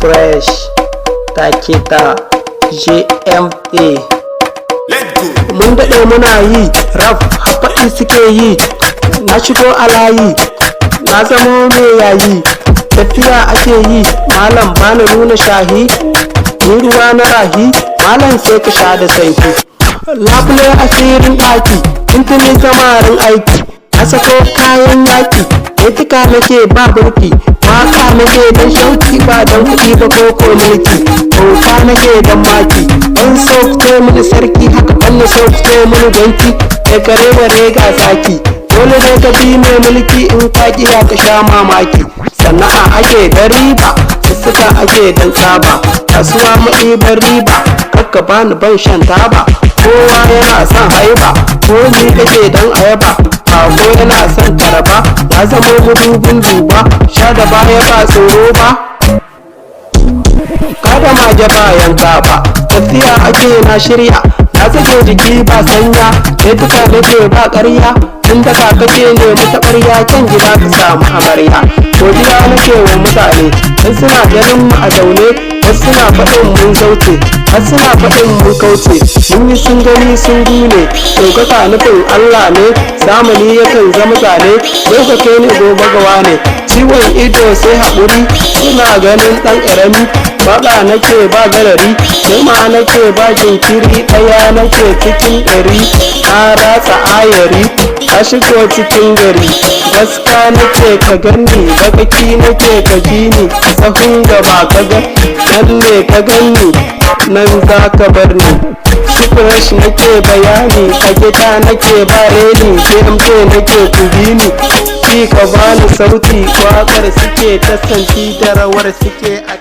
Fresh take ta GMT. Let's go. Mun daɗe muna yi rap, hafaɗi suke yi. Na shigo a layi, na zamo mai yayi. Tafiya ake yi, malam, bana nuna shahi. Ni ruwa na rahi, malam, sai ka sha da sanki. Labule asirin ɗaki, tuntuni samarin aiki. Na sako kayan yaki, etika nake ba burki. Waka nake don shauki, ba don kuɗi ba ko ko mulki. Bauta nake don maki, ban so ku ce mini sarki, haka ban so ku ce mini gwanki. Da kare bare ga zaki, dole ne ka bi mai mulki, in ka kiya ka sha mamaki. Sana'a ake da riba, sussuka ake don tsaba. Kasuwa maɗibar riba, kakka bani ban shan taba. Kowa yana son haiba, ko ni kake don ayaba. Ko yana son taraba, ya zama madubin duba. Sha da baya ba tsoro ba, kada mage ba yanka ba. Tafiya ake, na shirya, na sake jiki ba sanya. Tuka nake ba ƙarya, tun daga kake nemi taɓarya, can gida ka samu amarya. Godiya nake wa mutane dan suna ganin mu a zaune. Wasu suna faɗin mun zauce, har suna faɗin mun kauce. Mun yi, sun gani, sun gune. Ɗaukaka nufin Allah ne, zamani yakan zama zane. Yau ka kai ne, gobe gawa ne. Ciwon ido sai haƙuri, suna ganin ɗan ƙarami. Faɗa nake ba garari, nema nake ba jinkiri. Ɗaya nake cikin 100, na ratsa ayari, na shigo cikin gari. Gaska nake ka ganni, bakaki nake ka ji ni. Sahun gaba ka ga nan ne ka ganni, nan za ka bar ni. Su Fresh nake bayani, a gida nake ba reni. JMK nake, ku bi ni ki ka bani sauti. Wakar suke ta santi da rawar suke a